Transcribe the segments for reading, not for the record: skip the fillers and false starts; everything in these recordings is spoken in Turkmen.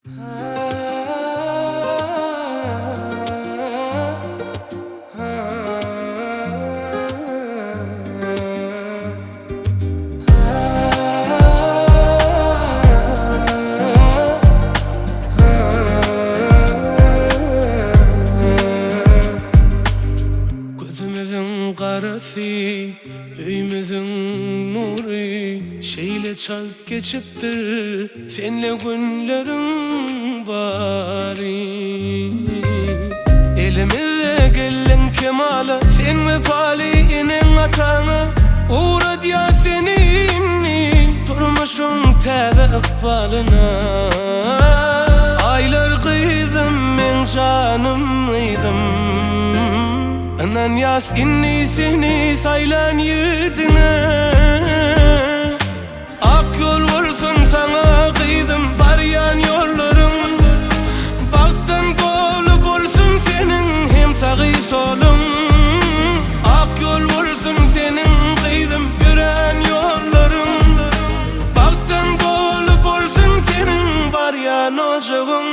Gözümiziň garasy, öýmüziň nury Şeýle çalt geçipdir senle günleriň bary. Elimizde geldiň kemala sen wepaly eneň-ataňa Ugradýas seni indi durmuşyň täze ykbalyna. Aýlar gyzym meň janym gyzym Ynanýas indi seni saýlan ýigidiňe Ak ýol bolsun saňa gyzym barýan ýollaryň Bagtdan doly bolsun seniň hem sagy soluň Ak ýol bolsun seniň gyzym ýörän ýollaryň Bagtdan doly bolsun seniň barýan ojagyň.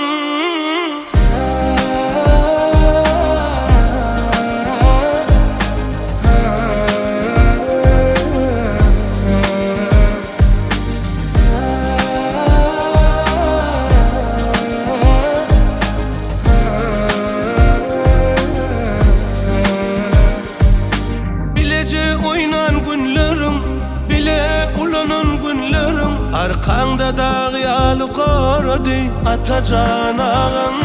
Bileje oýnan günleriň, bile ulanan günleriň Arkaňda dag ýaly gorady Atajan agaň.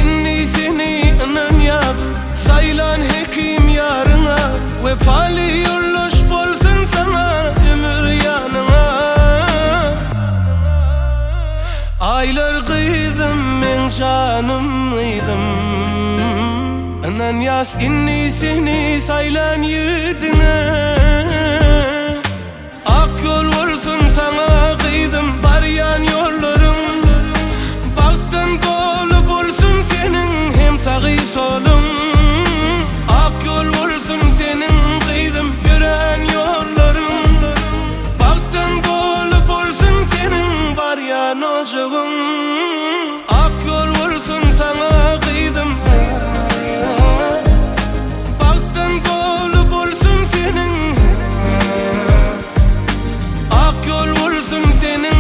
Indi seni ynanýas, saýlan hekim ýaryňa Wepaly ýoldaş bolsun saňa ömür ýanyňa. Aýlar gyzym meň janym gyzym Ynanýas indi seni saýlan ýigidiňe Ak ýol bolsun saňa gyzym barýan ýollaryň Bagtdan doly bolsun seniň hem sagy soluň Ak ýol bolsun seniň gyzym ýörän ýollaryň Bagtdan doly bolsun seniň barýan ojagyň Ak ýol bolsun saňa gyzym Bagtdan doly bolsun seniň Ak ýol bolsun seniň.